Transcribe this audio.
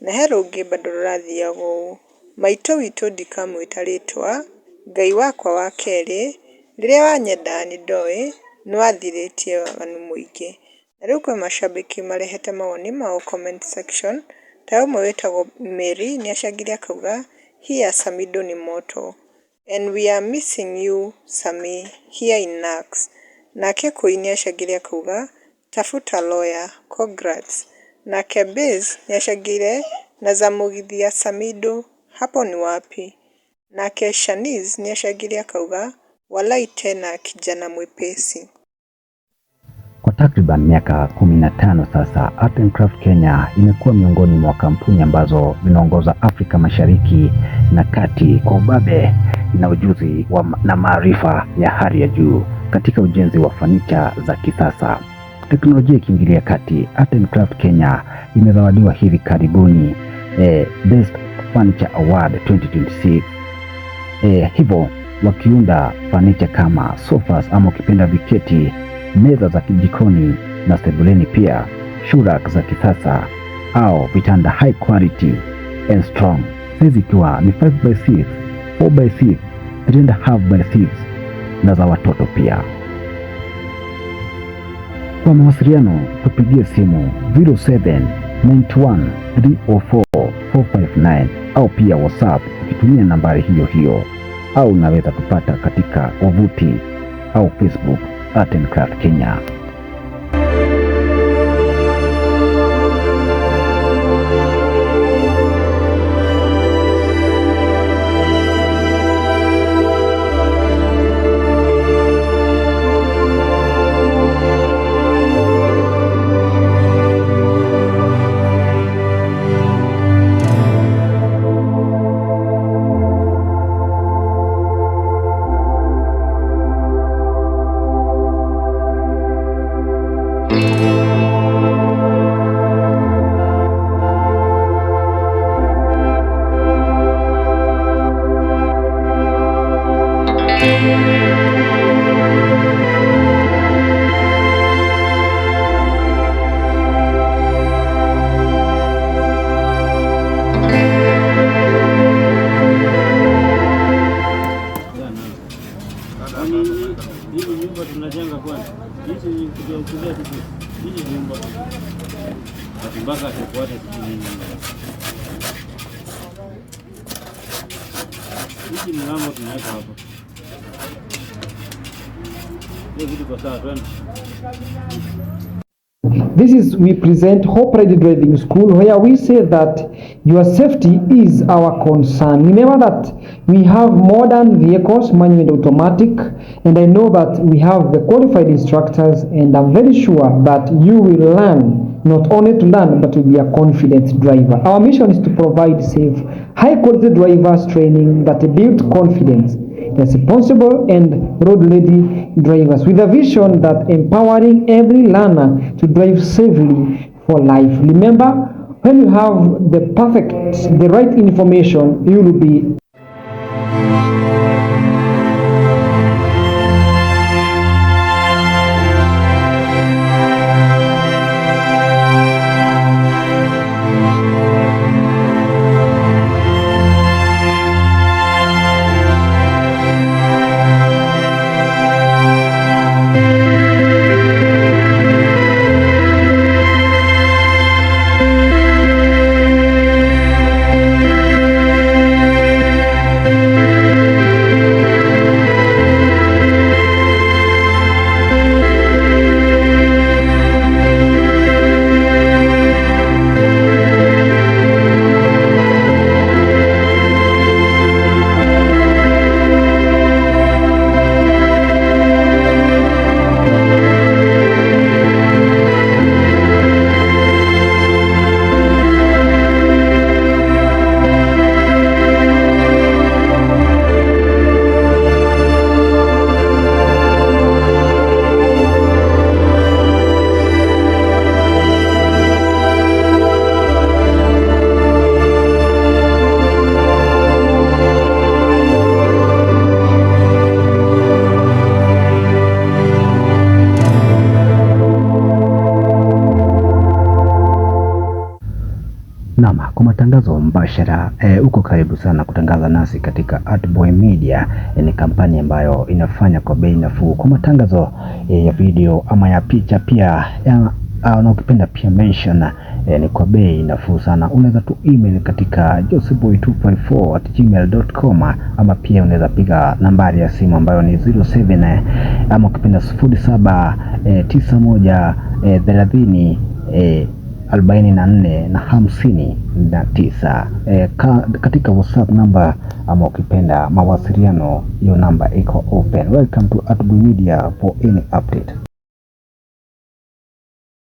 Na he rũngĩ bado rũrathiaga ũũ: Maitũ witũ ndikamwĩta rĩtwa, Ngai wakwa wa kerĩ, rĩrĩa wanyenda nĩndoĩ nĩwathirĩtie waganu mũingĩ. Na rĩu kwĩ mashabiki marehete mawoni mao comment section ta ũmwe wĩtagwo Mary nĩacangire akauga here Samidoh ni moto and we are missing you Sammy here in Nax. Nake Kũi nĩacangire akauga tafuta lawyer congrats. Nake Biz nĩacangire na za mũgithi ya Samidoh hapo ni wapi? Nake Shanice nĩacangire akauga walai tena kijana mwepesi. Kwa takriban miaka 15 sasa, Art and Craft Kenya imekuwa miongoni mwa kampuni ambazo zinaongoza Afrika Mashariki na Kati kwa ubabe na ujuzi na maarifa ya hali ya juu katika ujenzi wa fanicha za kisasa. Teknolojia ikiingilia kati, Art and Craft Kenya imezawadiwa hivi karibuni Best Furniture Award 2026. Hivyo wakiunda fanicha kama sofas ama ukipenda viketi, meza za jikoni na sebuleni, pia shoe rack za kisasa au vitanda high quality and strong, size ikiwa ni 5x6, 4x6, 3.5x6 na za watoto pia. Kwa mawasiliano tupigie simu 0791 304 459 au pia WhatsApp ukitumia nambari hiyo hiyo, au unaweza kupata katika wavuti au Facebook Art and Craft Kenya. Hizi nyumba tunajenga kwani? Hizi ni kuja tu. Hizi nyumba. Mpaka tufuate sijui nini. Hizi mlango tunaweka hapa. Hiyo vitu kwa sawa, twende. This is we present Hope Ready Driving School, where we say that your safety is our concern. Remember that we have modern vehicles, manual and automatic, and I know that we have the qualified instructors, and I'm very sure that you will learn, not only to learn, but to be a confident driver. Our mission is to provide safe, high quality drivers training that build confidence, responsible and road-ready drivers, with a vision that empowering every learner to drive safely for life. Remember, when you have the right information, you will be matangazo mbashara uko karibu sana kutangaza nasi katika Artboy Media. Ni kampani ambayo inafanya kwa bei nafuu kwa matangazo ya video ama ya picha pia ya, na ukipenda pia mention ni kwa bei nafuu sana. Unaweza tu email katika joseboy254@gmail.com ama pia unaweza piga nambari ya simu ambayo ni 07 ama ukipenda 07 91 30 44 na 59. Katika WhatsApp namba ama ukipenda mawasiliano, hiyo namba iko open. Welcome to Artboy Media for any update.